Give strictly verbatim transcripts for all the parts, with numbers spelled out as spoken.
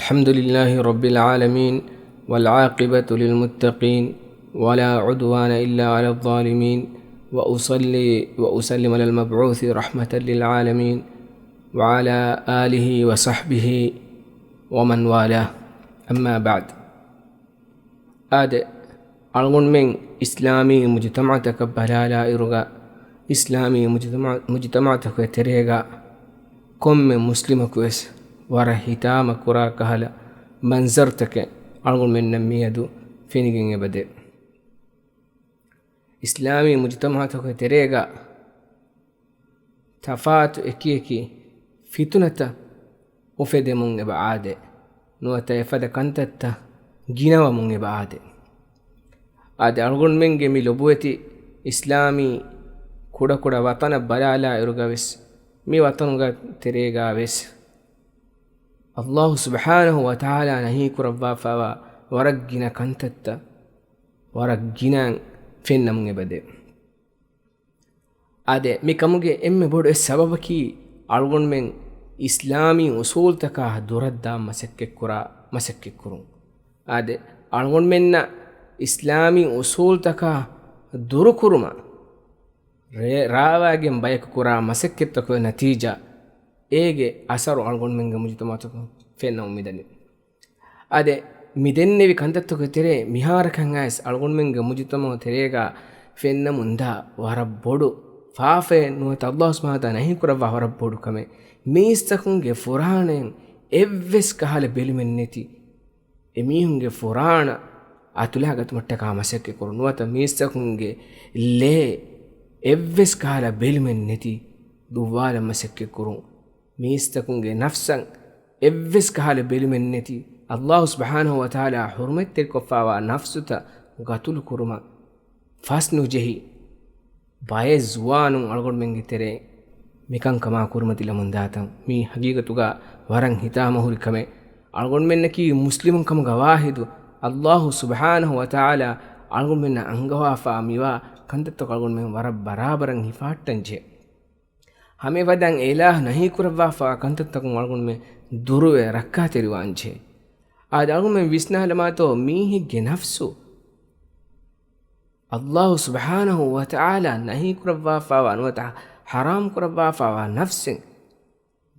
الحمد لله رب العالمين، والعاقبة للمتقين، ولا عدوان إلا على الظالمين، وأصلي وأسلم على المبعوث رحمة للعالمين، وعلى آله وصحبه ومن والاه. أما بعد. އާދެ، އަޅުގަނޑުމެން އިސްލާމީ މުޖުތަމަޢުތަކަށް ބަލާލާއިރުގަ، އިސްލާމީ މުޖުތަމަ-، މުޖުތަމަޢުތަކުގެ ތެރޭގަ ކޮންމެ މުސްލިމަކުވެސް ވަރަށް ހިތާމަ ކުރާ ކަހަލަ މަންޒަރުތަކެއް އަޅުގަނޑުމެންނަށް މިއަދު ފެނިގެން އެބަދޭ. އިސްލާމީ މުޖުތަމަޢުތަކުގެ ތެރޭގަ ތަފާތު އެކިއެކި ފިތުނަތައް އުފެދެމުން އެބަ އާދޭ. ނުވަތަ އެފަދަ ކަންތައްތައް ގިނަވަމުން އެބަ އާދޭ. އާދެ، އަޅުގަނޑުމެންގެ މި ލޮބުވެތި އިސްލާމީ ކުޑަކުޑަ ވަޠަނަށް ބަލާލާއިރުގަވެސް، މި ވަޠަނުގެ ތެރޭގަވެސް އައްލާހު ސުބްޙާނަހު ވަތަޢާލާ ނަހީ ކުރައްވާފައިވާ ވަރަށް ގިނަ ކަންތައްތައް ވަރަށް ގިނައިން ފެންނަމުން އެބަދޭ. އާދެ، މި ކަމުގެ އެންމެ ބޮޑު އެއް ސަބަބަކީ، އަޅުގަނޑުމެން އިސްލާމީ އުސޫލުތަކާ ދުރަށްދާން މަސައްކަތްކުރާ، މަސައްކަތްކުރުން. އާދެ، އަޅުގަނޑުމެންނަށް އިސްލާމީ އުސޫލުތަކާ ދުރުކުރުމަށް ރޭ-، ރާވާގެން ބަޔަކު ކުރާ މަސައްކަތްތަކުގެ ނަތީޖާ، އޭގެ އަސަރު އަޅުގަނޑުމެންގެ މުޖުތަމަޢުތަކުން ފެންނަމުން މިދަނީ. އާދެ، މި ދެންނެވި ކަންތައްތަކުގެ ތެރޭ މިހާރަކަށް އައިސް އަޅުގަނޑުމެންގެ މުޖުތަމަޢު ތެރޭގަ ފެންނަމުންދާ ވަރަށް ބޮޑު ފާފައެއް ނުވަތަ އައްލާހު ސުބްޙާނަހު ވަތަޢާލާ ނަހީކުރައްވާ ވަރަށް ބޮޑު ކަމެއް. މީސްތަކުންގެ ފުރާނައިން އެއްވެސް ކަހަލަ ބެލުމެއް ނެތި، އެމީހުންގެ ފުރާނަ އަތުލާގަތުމަށްޓަކާ މަސައްކަތްކުރުން، ނުވަތަ މީސްތަކުންގެ ލޭ އެއްވެސް ކަހަލަ ބެލުމެއް ނެތި ދުއްވާލަން މަސައްކަތްކުރުން. މީސްތަކުންގެ ނަފްސަށް އެއްވެސް ކަހަލަ ބެލުމެއް ނެތި، އައްލާހު ސުބްޙާނަހު ވަތަޢާލާ ޙުރުމަތްތެރިކޮށްފައިވާ ނަފްސުތައް ގަތުލު ކުރުމަށް ފަސް ނުޖެހި، ބައެއް ޒުވާނުން އަޅުގަނޑުމެންގެ ތެރޭ މިކަންކަމާ ކުރިމަތިލަމުންދާތަން، މީ ހަގީގަތުގަ ވަރަށް ހިތާމަހުރި ކަމެއް. އަޅުގަނޑުމެންނަކީ މުސްލިމުން ކަމުގަ ވާހިދު، އައްލާހު ސުބްޙާނަހު ވަތަޢާލާ އަޅުގަނޑުމެންނަށް އަންގަވާފާ މިވާ ކަންތައްތަކު އަޅުގަނޑުމެން ވަރަށް ބަރާބަރަށް ހިފަހައްޓަންޖެހޭ. ހަމައެފަދައިން އެއިލާހު ނަހީކުރައްވާފާ ކަންތައްތަކުން އަޅުގަނޑުމެން ދުރުވެ ރައްކާތެރިވާންޖެހޭ. އާދެ، އަޅުގަނޑުމެން ވިސްނާލަމާތޯ މީހެއްގެ ނަފްސު އައްލާހު ސުބްޙާނަހު ވަތަޢާލާ ނަހީކުރައްވާފާވާ ނުވަތަ ޙަރާމްކުރައްވާފާވާ ނަފްސެއް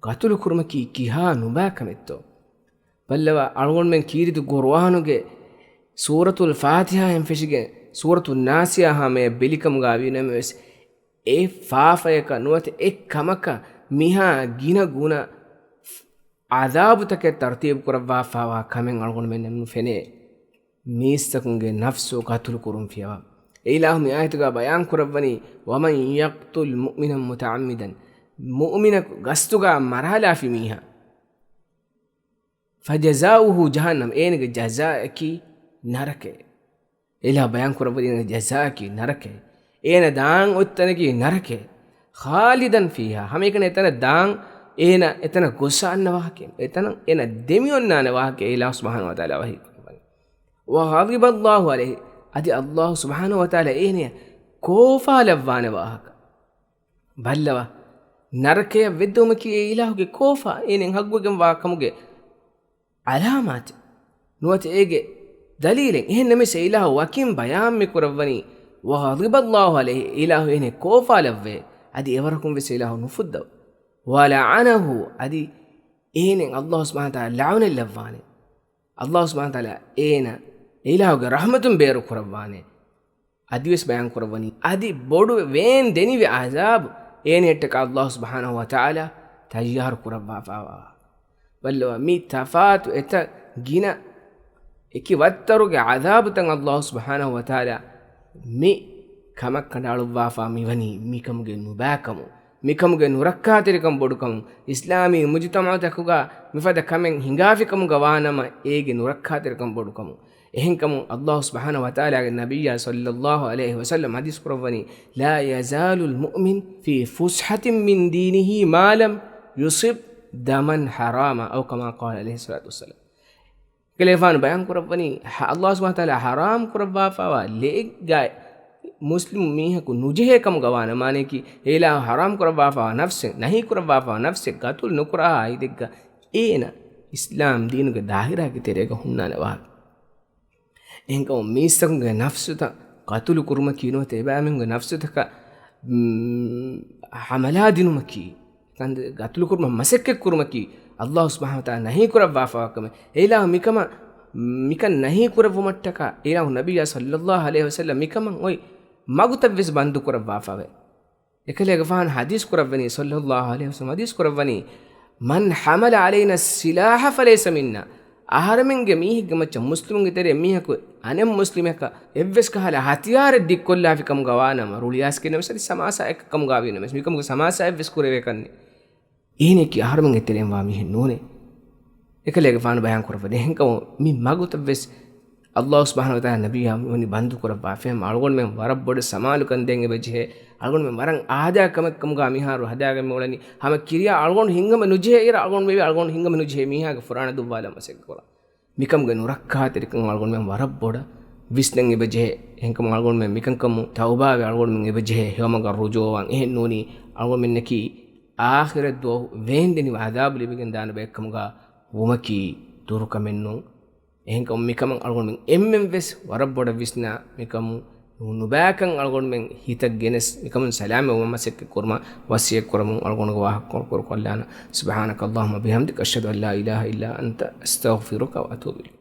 ގަތުލުކުރުމަކީ ކިހާ ނުބައި ކަމެއްތޯ؟ ބައްލަވާ، އަޅުގަނޑުމެން ކީރިތި ޤުރުއާނުގެ ސޫރަތުލް ފާތިޙާއިން ފެށިގެން ސޫރަތުއް ނާސިއާ ހަމަޔަށް ބެލިކަމުގަ ވީނަމަވެސް، އެ ފާފަޔަކަށް ނުވަތަ އެ ކަމަކަށް މިހާ ގިނަ ގުނަ ޢަޛާބުތަކެއް ތަރުތީބު ކުރައްވާފާވާ ކަމެއް އަޅުގަނޑުމެންނަށް ނުފެނޭ. މީސްތަކުންގެ ނަފްސު ގަތުލު ކުރުން ފިޔަވާ. އެއިލާހު މި އާޔަތުގަ ބަޔާން ކުރައްވަނީ، وَمَن يَقْتُلْ مُؤْمِنًا مُتَعَمِّدًا، މުއުމިނަކު ގަސްތުގަ މަރާލާފި މީހާ، فَجَزَاؤُهُ جَهَنَّمُ، އޭނަގެ ޖަޒާއަކީ ނަރަކައެއް. އެއިލާހު ބަޔާން ކުރައްވަނީ އޭނަގެ ޖަޒާއަކީ ނަރަކައެއް. އޭނަ ދާން އޮތް ތަނަކީ ނަރަކައެއް. خَالِدًا فِيهَا، ހަމައެކަނި އެތަނަށް ދާން، އޭނަ އެތަނަށް ގޮސް އަންނަ ވާހަކައެއް، އެތަނަށް އޭނަ ދެމިއޮންނާނެ ވާހަކައެއް އެއިލާހު ސުބްޙާނަހު ވަތަޢާލާ ވަޙީ ކުރައްވަނީ. وَغَضِبَ اللَّهُ عَلَيْهِ، އަދި އައްލާހު ސުބްޙާނަހު ވަތަޢާލާ އޭނަޔަށް ކޯފާލައްވާނެ ވާހަކަ. ބައްލަވާ، ނަރަކަޔަށް ވެއްދެވުމަކީ އެއިލާހުގެ ކޯފާ، އޭނައަށް ހައްގުވެގެންވާ ކަމުގެ ޢަލާމާތެއް ނުވަތަ އޭގެ ދަލީލެއް. އެހެންނަމަވެސް އެއިލާހު ވަކިން ބަޔާން މި ކުރައްވަނީ، وَغَضِبَ اللَّهُ عَلَيْهِ، އެއިލާހު އޭނަ ކޯފާލައްވޭ، އަދި އެވަރަކުން ވެސް އެއިލާހު ނުފުއްދަވާ. وَلَعَنَهُ، އަދި އޭނައަށް އައްލާހު ސުބްޙާނަހު ވަތަޢާލާ ލަޢުނަތްލައްވާނެ. އައްލާހު ސުބްޙާނަހު ވަތަޢާލާ އޭނަ އެއިލާހުގެ ރަޙްމަތުން ބޭރު ކުރައްވާނެ. އަދިވެސް ބަޔާން ކުރައްވަނީ، އަދި ބޮޑު ވޭން ދެނިވި ޢަޛާބު އޭނައަށްޓަކާ އައްލާހު ސުބްޙާނަހު ވަތަޢާލާ ތައްޔާރު ކުރައްވާފާވާ. ބައްލަވާ، މި ތަފާތު އެތައް ގިނަ އެކި ވައްތަރުގެ ޢަޛާބުތައް އައްލާހު ސުބްޙާނަހު ވަތަޢާލާ މި ކަމަށް ކަނޑައަޅުއްވާފާ މިވަނީ މިކަމުގެ ނުބައިކަމުން، މިކަމުގެ ނުރައްކާތެރިކަން ބޮޑުކަމުން، އިސްލާމީ މުޖުތަމަޢުތަކުގަ މިފަދަ ކަމެއް ހިނގާފިކަމުގަ ވާނަމަ އޭގެ ނުރައްކާތެރިކަން ބޮޑުކަމުން. އެހެންކަމުން އައްލާހު ސުބްޙާނަހު ވަތަޢާލާގެ ނަބިއްޔާ ޞައްލައްލާހު ޢަލައިހި ވަސައްލަމް ޙަދީޘް ކުރައްވަނީ، لَا يَزَالُ الْمُؤْمِنُ فِي فُسْحَةٍ مِنْ دِينِهِ مَا لَمْ يُصِبْ دَمًا حَرَامًا، أَوْ كَمَا قَالَ عَلَيْهِ الصَّلَاةُ وَالسَّلَامُ. އެކަލޭގެފާނު ބަޔާން ކުރައްވަނީ، ޙަ-، އައްލާހު ސުބްޙާނަހު ވަތަޢާލާ ޙަރާމް ކުރައްވާފާވާ ލެއެއްގައި މުސްލިމު މީހަކު ނުޖެހޭ ކަމުގަ ވާނަމަ، މާނައަކީ އެއިލާހު ޙަރާމް ކުރައްވާފާވާ ނަފްސެއް، ނަހީ ކުރައްވާފާވާ ނަފްސެއް ގަތުލު ނުކުރާ ހިނދެއްގަ އޭނަ އިސްލާމް ދީނުގެ ދާއިރާގެ ތެރޭގަ ހުންނާނެ ވާހަކަ. އެހެންކަމުން މީސްތަކުންގެ ނަފްސުތައް ޤަތުލު ކުރުމަކީ ނުވަތަ އެބައިމީހުންގެ ނަފްސުތަކަށް، މް، ޙަމަލާ ދިނުމަކީ، ކަން ޤަތުލު ކުރުމަށް މަސައްކަތް ކުރުމަކީ، އައްލާހު ސުބްޙާނަހު ވަތަޢާލާ ނަހީ ކުރައްވާފަވާ ކަމެއް. އެ އިލާހު މިކަމަށް، މިކަން ނަހީ ކުރެއްވުމަށްޓަކާ، އެ އިލާހު ނަބިއްޔާ ޞައްލައްލާހު ޢަލައިހި ވަސައްލަމް މިކަމަށް އޮތް މަގުތައްވެސް ބަންދު ކުރައްވާފަވޭ. އެކަލޭގެފާނު ޙަދީޘް ކުރައްވަނީ، ޞައްލައްލާހު ޢަލައިހި ވަސައްލަމް ޙަދީޘް ކުރައްވަނީ، "من حمل علينا السلاح فليس منا." އަހަރެމެންގެ މީހެއްގެ މައްޗަށް މުސްލިމުންގެ ތެރޭ މީހަކު އަނެއް މުސްލިމެކަށް އެއްވެސް ކަހަލަ ހަތިޔާރެއް ދިއްކޮށްލާފި ކަމުގަ ވާނަމަ، ރުޅިއައިސްގެންނަމަވެސް އަދި ސަމާސާއެއް ކަމުގަ ވީނަމަވެސް، މިކަމުގެ ސަމާސާއެއްވެސް ކުރެވޭކަށް ނެތް. އޭނައަކީ އަހަރެމެންގެ ތެރެއިން ވާ މީހެއް ނޫނޭ. އެކަލޭގެފާނު ބަޔާން ކުރައްވަނީ. އެހެންކަމުން މި މަގުތައްވެސް އައްލާހު ސުބްޙާނަހު ވަތަޢާލާ ނަބިއްޔާ މިވަނީ ބަންދު ކުރައްވާފަ. އަޅުގަނޑުމެން ވަރަށް ބޮޑަށް ސަމާލުކަން ދޭން އެބަޖެހޭ. އަޅުގަނޑުމެން ވަރަށް އާދަ ކަމެއް ކަމުގަ މިހާރު ހަދާގެން މިއުޅެނީ. ހަމަ ކިރިޔާ އަޅުގަނޑު ހިނގަމެއް ނުޖެހޭ އިރަށް އަޅުގަނޑު މިވީ އަޅުގަނޑު ހިނގަމެއް ނުޖެހޭ މީހާގެ ފުރާނަ ދުއްވާލަން މަސައްކަތް ކުރަން. މިކަމުގެ ނުރައްކާތެރިކަން އަޅުގަނޑުމެން ވަރަށް ބޮޑަށް ވިސްނަން އެބަޖެހޭ. އެހެންކަމުން އަޅުގަނޑުމެން މިކަންކަމުން ތައުބާވެ އަޅުގަނޑުމެން އެބަޖެހޭ ހެޔޮމަގަށް ރުޖޫޢަވާން. އެހެން ނޫނީ އަޅުގަނޑުމެންނަކީ އާޚިރަތް ދުވަހު ވޭންދެނިވި ޢަޛާބު ލިބިގެން ދާނެ ބައެއްކަމުގަ ވުމަކީ ދުރުކަމެއް ނޫން. އެހެންކަމުން މިކަމަށް އަޅުގަނޑުމެން އެންމެން ވެސް ވަރަށް ބޮޑަށް ވިސްނާ، މިކަމުން ނުބައިކަން އަޅުގަނޑުމެން ހިތަށް ގެނެސް، މިކަމުން ސަލާމަތް ވުމަށް މަސައްކަތް ކުރުމަށް ވަޞިއްޔަތް ކުރަމުން އަޅުގަނޑުގެ ވާހަކަ ކޮޅުކޮޅު ކޮށްލާނަން. سبحانك اللهم وبحمدك، أشهد أن لا إله إلا أنت، أستغفرك وأتوب إليك.